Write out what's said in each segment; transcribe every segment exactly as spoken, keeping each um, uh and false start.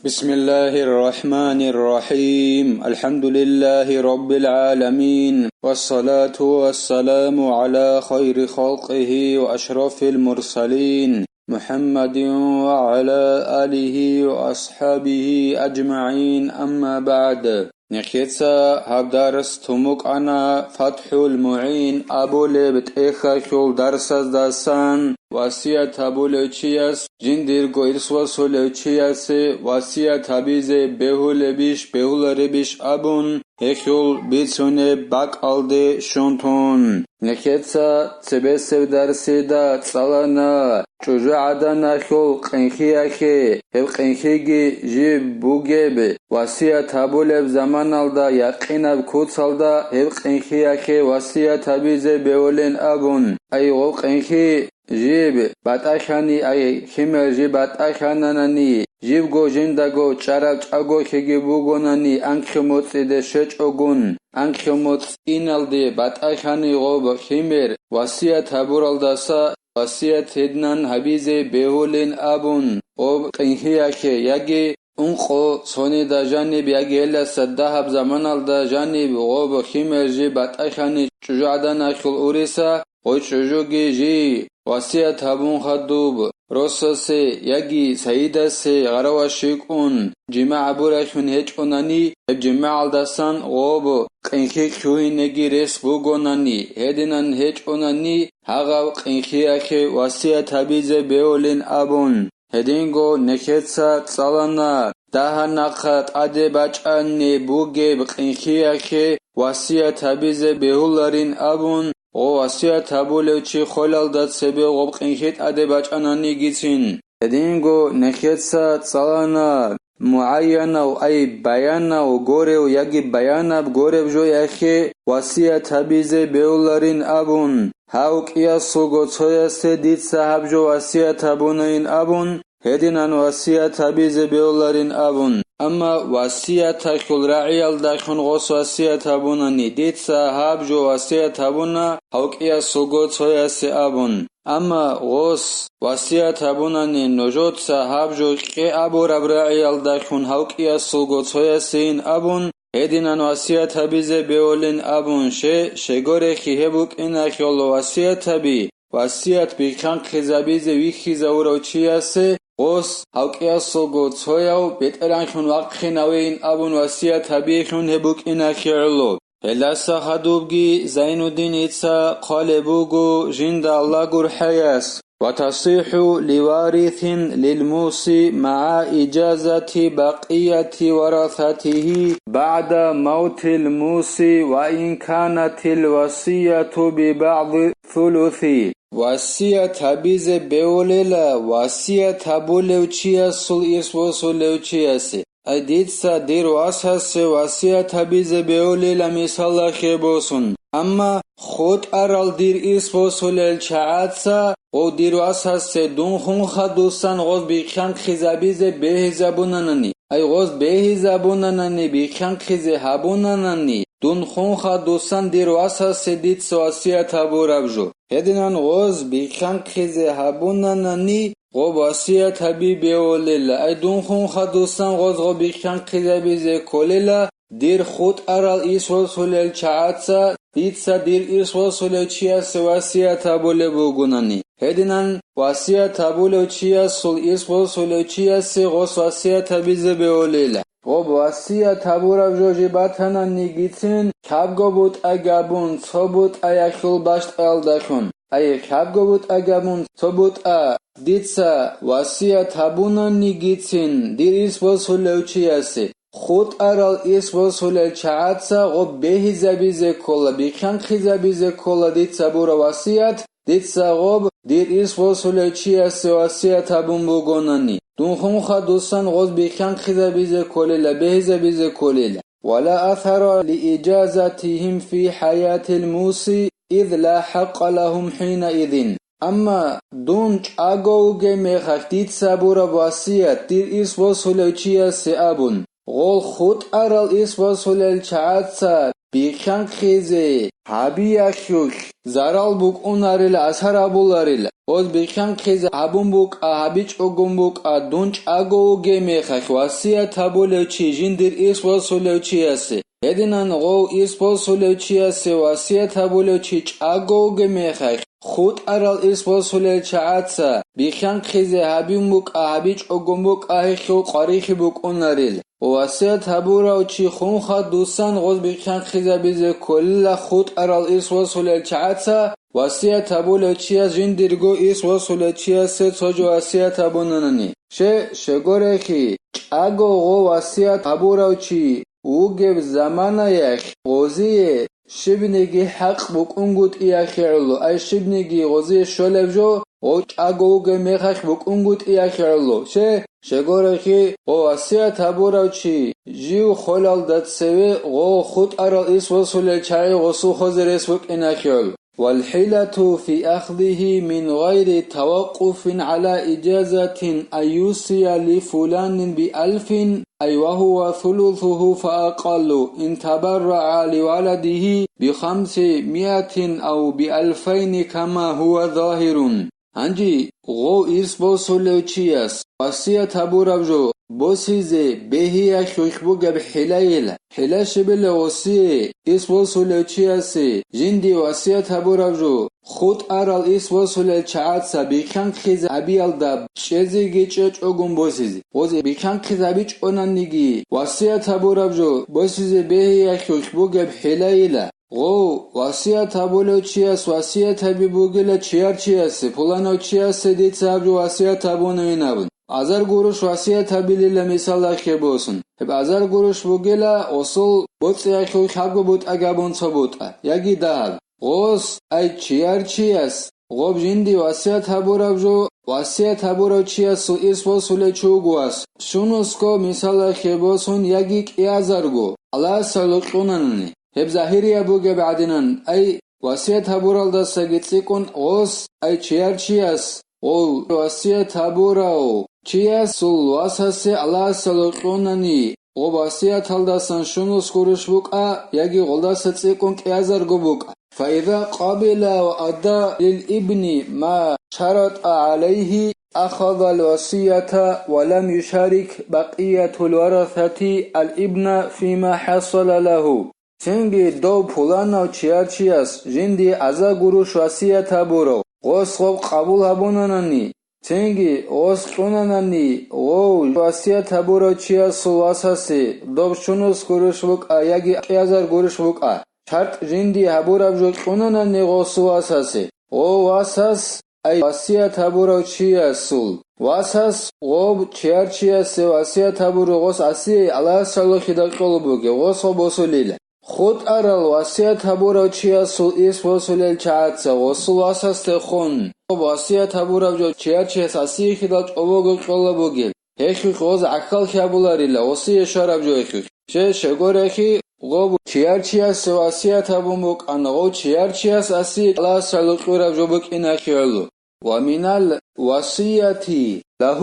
بسم الله الرحمن الرحيم. الحمد لله رب العالمين. والصلاة والسلام على خير خلقه وأشرف المرسلين محمد وعلى آله وأصحابه أجمعين. أما بعد. Нехеца гьаб дарс тумукъана ФатхӀул МугӀин абулеб тӀехьалъул дарсаздасан. Васият гьабулев чияс жиндирго ирс босулев чиясе васият гьабизе бегьулебищ, бегьуларебищ абун, гьелъул бицунеб бакӀалде щун тун. Нехеца цебесеб дарсида цӀалана чӀужугӀаданалъул къинхиялъе, гьеб къинхиги жиб бугеб, васият гьабулеб заманалда якъинаб куцалда гьеб къинхиялъе васият гьабизе бегьулин абун. Ай, гъоб къинхи жиб батӀалъани, ай, химер жиб батӀалъананани, жибго жиндаго чӀараб чӀаголъиги бугонани, анкьго моцӀиде щвечӀогун, анкьго моцӀиналде батӀалъани гъоб химер васият гьабуралдаса, васият гьединан гьабизе бегьулин абун, гъоб къинхиялъе яги ункъо цонида жаниб яги гьелдаса дагьаб заманалда жаниб гъоб химер жиб батӀалъани чӀужугӀаданалъул уриса, гъой чӀужуги жий васият гьабун хадуб росасе яги сайидасе гъараваш щикӀун жимагӀ гьабуралъун гьечӀонани, гьеб жимагӀалдасан гъоб къинхи лъугьинеги рес бугонани, гьединан гьечӀонани, гьагъав къинхиялъе васият гьабизе бегьулин абун. Гьединго нехеца цӀалана, дагьа нахъа тӀаде бачӀани бугеб къинхиялъе васият гьабизе бегьуларин абун, гъо васият гьабулев чи холелда цебе гъоб къинхи тӀаде бачӀананигицин. Гьединго нехеца цӀалана, мугӀайянав, ай, баянав горев яги баянаб гореб жоялъе васият гьабизе бегьуларин абун, гьав кӀиясулго цоясде дица гьаб жо васият гьабунайин абун, гьединан васият гьабизе бегьуларин абун. Амма васияталъул рагӀиялдалъун гъос васият гьабунани, дица гьаб жо васият гьабуна гьав кӀиясулго цоясе абун. Амма гъос васият гьабунани, нужеца гьаб жо кье абураб рагӀиялдалъун гьав кӀиясулго цоясейин абун, гьединан васият гьабизе бегьулин абун, ще, щегорехъи гьеб букӀиналъул васият гьаби, васият бихьанхъизабизе вихьизавурав чиясе, гъос гьав кӀиясулго цояв бетӀергьанлъун вахъинавейин абун васият гьабиялъун гьеб букӀиналъе гӀоло. Гьелдаса хадубги Зайнуддиница хъвалеб буго жинда Аллагь гурхӀаяс: «وتصح لوارث للموصي مع إجازة بقية ورثته بعد موت الموصي وإن كانت الوصية ببعض الثلث». Васият гьабизе бегьулела васият гьабулев чиясул ирс босулев чиясе. Ай, дица дир васасе васият гьабизе бегьулила мисалалъе босун. Амма хутӀарал дир ирс босулел чагӀаца гъов дир васасе дун хун хадусан гъоз бихьанхъизабизе бегьизабунанани, ай, гъоз бегьизабунанани, бихьанхъизе гьабунанани, дун хун хадусан дир васасе дица васият гьабураб жо. Гьединан гъоз бихьанхъизе гьабунанани, гъоб васият гьаби бегьулела, ай, дун хун хадусан гъоз гъоб бихьанхъизабизе кколела, дир хутӀарал ирс босулел чагӀаца дица дир ирс босулев чиясе васият гьабулеб бугунани. Гьединан васият гьабулев чиясул ирс босулев чиясе гъос васият гьабизе бегьулела. Гъоб васият гьабураб жо жиб батананигицин, лъабго бутӀа габун, цо бутӀаялъул бащтӀаялдалъун. Ай, лъабго бутӀа габун, цо бутӀа дица васият гьабунанигицин дир ирс босулев чиясе, хутӀарал ирс босулел чагӀаца гъоб бегьизабизе ккола, бихьанхъизабизе ккола дица гьабураб васият, дица гъоб дир ирс босулев чиясе васият гьабун бугонани, дун хун хадусан гъоз бихьанхъизабизе кколела, бегьизабизе кколела. ولا أثر لإجازتهم في حياة الموصي إذ لا حق لهم حينئذ. Амма дун чӀаго вугеб мехалъ дица гьабураб васият дир ирс босулев чиясе абун, гъол хутӀарал ирс босулел чагӀаца бихьанхъизе гьабиялъулъ зарал букӀунарил, асар гьабуларил. Гъоз бихьанхъизе гьабун букӀа, гьабичӀогун букӀа, дун чӀаго вугеб мехалъ васият гьабулев чи жиндир ирс босулев чиясе. Гьединан гъов ирс босулев чиясе васият гьабулев чи чӀаго вугеб мехалъ, хутӀарал ирс босулел чагӀаца бихьанхъизе гьабун букӀа, гьабичӀогун букӀа, гьелъул къварихьи букӀунарил. Ва васият гьабурав чи хун хадусан гъоз бихьанхъизабизе кколила хутӀарал ирс босулел чагӀаца, васият гьабулев чияс жиндирго ирс босулев чиясе цо жо васият гьабунанани. Ще, щегорехи, чӀаго гъо васият гьабурав чи вугеб заманаялъ гъозие щибниги хӀакъ букӀунгутӀиялъе гӀоло, ай щибниги гъозие щолеб жо, гъо чӀаго вугеб мехалъ букӀунгутӀиялъе гӀоло. Ще, щегорехи, гъо васият гьабурав чи жив холалда цеве гъо хутӀарал ирс босулел чагӀи гъосул хозе рес букӀиналъе гӀоло. والحيلة في أخذه من غير توقف على إجازة أن يوصي لفلان بألف، أي وهو ثلثه فأقل، إن تبرع لولده بخمسمائة أو بألفين كما هو ظاهر. Гьанже гъов ирс босулев чияс васият гьабураб жо босизе бегьиялъулъ бугеб хӀилайила. ХӀила щибила гъосие, ирс босулев чиясе жинди васият гьабураб жо хутӀарал ирс босулел чагӀаца бихьанхъизе гьабиялда чӀезеги чӀечӀогун босизе. Гъозе бихьанхъизе гьабичӀонаниги, васият гьабураб жо босизе бегьиялъулъ бугеб хӀилайила. Гъов, васият гьабулев чияс васият гьаби бугила чияр чиясе, пуланав чиясе дица гьаб жо васият гьабунавин абун. Азар гуруш васият гьабилила мисалалъе босун. Гьеб азар гуруш бугила гъосул боцӀиялъул лъабго бутӀа габун цо бутӀа, яги дагьаб. Гъос, ай чияр чияс, гъоб жинди васият гьабураб жо, васият гьабурав чиясул ирс босулев чи вуго вас, щунусго мисалалъе босун яги кӀиазарго, Аллагьасда гьоркьунанани. Гьеб загьирияб бугеб гӀадинан, ай, васият гьабуралдасаги цӀикӀкӀун гъос, ай чияр чияс, гъов васият гьабурав чиясул васасе Аллагьасда гьоркьунани, гъоб васияталдасан щунус гуруш букӀа яги гъолдаса цӀикӀкӀун кӀиазарго букӀа. فإذا قبل وأدى للابن ما شرط عليه أخذ الوصية ولم يشارك بقية الورثة الابن فيما حصل له. Цинги дов пуланав чияр чияс жинди азар гуруш васият гьабурав, гъос гъоб къабул гьабунанани, цинги гъос кьунанани, гъов васият гьабурав чиясул васасе доб щунус гуруш букӀа яги кӀиазар гуруш букӀа, шартӀ жинди гьабураб жо кьунанани гъосул васасе, гъов васас, ай васият гьабурав чиясул васас, гъоб чияр чиясе васият гьабурав гъос асие Аллагьас гьалохьидал кьолеб бугеб, гъос гъо босулила. ХутӀарал васият гьабурав чиясул ирс босулел чагӀаца гъосул васасдехун, гъоб васият гьабурав жо чияр чияс асиехидал чӀобого кьола бугеб, гьелъухъ гъоз гӀахьаллъи гьабуларила, гъосие щвараб жо гьелъухъ. Ще, щегорехи, гъоб чияр чиясе васият гьабун букӀана, гъов чияр чияс асие Аллагьас гьалокьураб жо букӀиналъе гӀоло. ومن الوصية له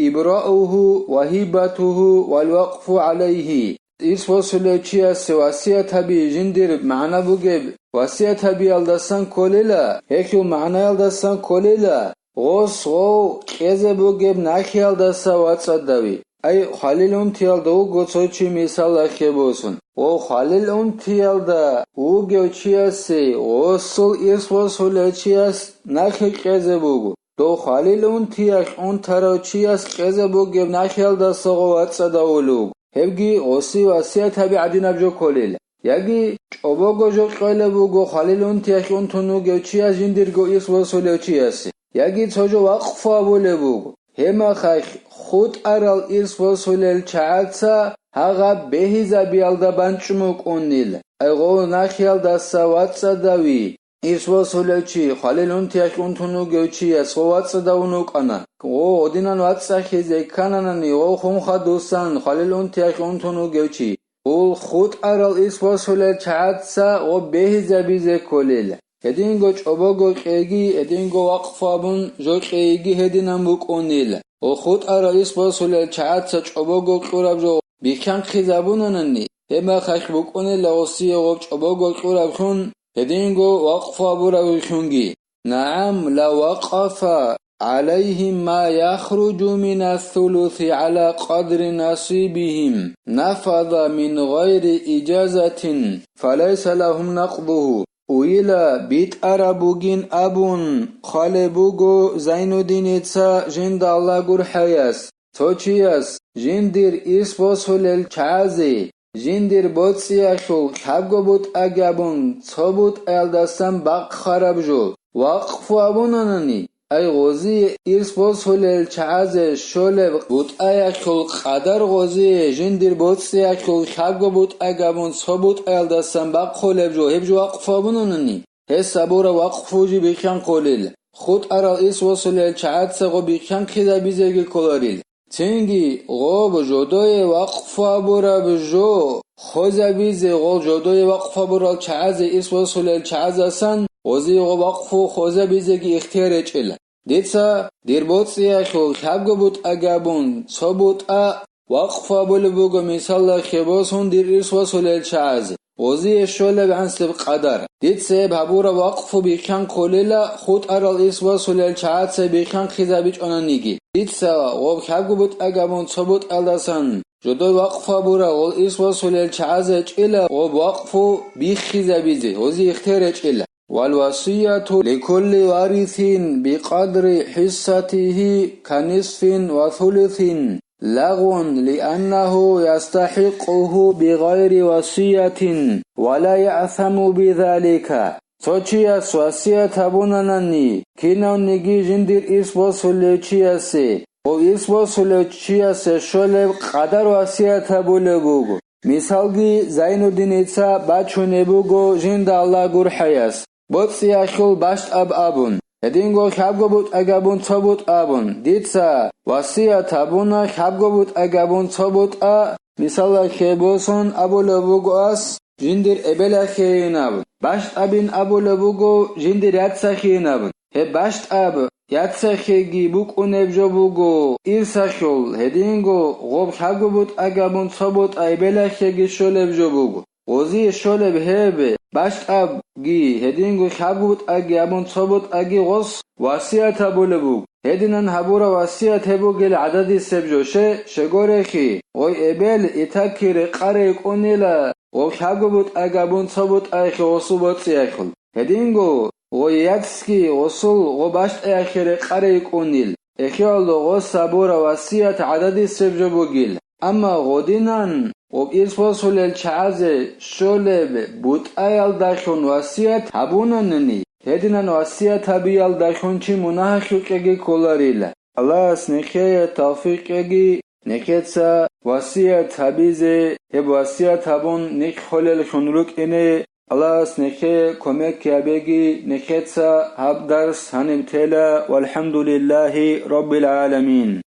إبراؤه وهبته والوقف عليه. Ирс босулев чиясе васият гьаби жиндир магӀна бугеб, васият гьабиялдасан кколела, гьелъул магӀнаялдасан кколела, гъос гъов кьезе бугеб нахиялдаса вацӀцӀадави. Ай, хвалил унтиялда вуго цо чи мисалалъе босун. Гъов хвалил унтиялда вугев чиясе гъосул ирс босулев чияс нахи кьезе буго. Дов хвалил унтиялъ унтарав чияс кьезе бугеб нахиялдаса гъов вацӀцӀадавулев вуго. Гьебги гъосие васият гьаби гӀадинаб жо кколел. Яги чӀобого жо кьолеб буго хвалил унтиялъ унтун вугев чияс жиндирго ирс босулев чиясе, яги цо жо вакъфу гьабулеб буго. Гьебмехалъ хутӀарал ирс босулел чагӀаца гьагъаб бегьизабиялда банчӀун букӀунила. Ай гъов нахиялдаса вацӀцӀадави. Ирс босулев чи, хвалил унтиялъ унтун вугев чияс гъов вацӀцӀадавун вукӀана. Гъов гъодинан вацӀцӀахизе ккананани, гъов хун хадусан хвалил унтиялъ унтун вугев чи. Гъол хутӀарал ирс босулел чагӀаца гъоб бегьизабизе кколел. Гьединго чӀобого кьеги, гьединго вакъфу абун жо кьейги гьединан букӀунел. Гъол хутӀарал ирс босулел чагӀаца чӀобого кьураб жо бихьанхъизабунанани, гьеб мехалъ букӀунила гъосие гъоб чӀобого кьураб хун, гьединго вакъфу гьабураб хунги. نعم، لوقف عليهم ما يخرج من الثلث على قدر نصيبهم نفذ من غير إجازة، فليس لهم نقضه. Уйила битӀараб бугин абун хъвалеб буго Зайнуддиница жинда Аллагь гурхӀаяс, цо чияс жиндир ирс босулел чагӀазе, жиндир боцӀиялъул лъабго бутӀаги абун цо бутӀаялдасан бахъараб жо вакъфу абунанани, ай гъозие ирс босулел чагӀазе щолеб бутӀаялъул къадар гъозие жиндир боцӀиялъул лъабго бутӀаги абун цо бутӀаялдасан бахъулеб жо, гьеб жо вакъфу абунанани, гьес абураб вакъфу жи бихьанхъулел, хутӀарал ирс босулел чагӀаца гъо бихьанхъизабизеги кколарил. Цинги гъоб жодое вакъфу абураб жо хозабизе, гъол жодое вакъфу абурал чагӀазе ирс босулел чагӀазасан гъозие гъо вакъфу хозабизеги ихтияр гьечӀила. Дица дир боцӀиялъул лъабго бутӀаги абун цо бутӀа вакъфу абулеб буго, мисалда, хебосун дир ирс босулел чагӀазе, гъозие щолеб гӀанасеб къадар. Дица гьеб гьабураб вакъфу бихьанхъулила, хутӀарал ирс босулел чагӀаца бихьанхъизабичӀонаниги. Дица гъоб лъабго бутӀаги абун цо бутӀаялдасан жодой вакъфу абурал гъол ирс босулел чагӀазе гьечӀила гъоб вакъфу биххизабизе, гъозие ихтияр гьечӀила. والوصية لكل وارث بقدر حصته كنصف وثلث لغو، لأنه يستحقه بغير وصية ولا يأثم بذلك. Цо чияс васият гьабунанани, кинавниги жиндир ирс босулев чиясе, гъов ирс босулев чиясе щолеб къадар васият гьабулеб буго. Мисалги, Зайнуддиница бачунеб буго жинда Аллагь гурхӀаяс, боцӀиялъул бащтӀаб абун, гьединго лъабго бутӀаги абун цо бутӀа абун, дица васият гьабуна лъабго бутӀаги абун цо бутӀа, мисалда, хебосун абулеб буго ас жиндир эбелалъейин абун, бащтӀабин абулеб буго жиндир яцахъейин абун. Гьеб бащтӀаб яцахъеги букӀунеб жо буго ирсалъул, гьединго гъоб лъабго бутӀаги абун цо бутӀа эбелалъеги щолеб жо буго. Гъозие щолеб гьеб бащтӀабги, гьединго лъабго бутӀаги абун цо бутӀаги гъос васият гьабулеб буго. Гьединан гьабураб васият гьеб бугел гӀададисеб жо, ще, щегорехи, гъой эбел итакки рекъарай кӀунила гъов лъабго бутӀаги абун цо бутӀаялъе гъосул боцӀиялъул. Гьединго гъой яцги гъосул гъо бащтӀаялъе рекъарай кӀунил, эхиялда гъос гьабураб васият гӀададисеб жо бугил. Амма гъодинан гъоб ирс босулел чагӀазе щолеб бутӀаялдалъун васият гьабунанани, гьединан васият гьабиялдалъун чи мунагьалъукьеги кколарила. Аллагьас нехее тавфикъ кьеги, нехеца васият гьабизе, гьеб васият гьабун нихъ холеллъун рукӀине, Аллагьас нехее кумек гьабеги, нехеца гьаб дарс гьаниб тела, валхӀамдулиллагьи раббил гӀаламин.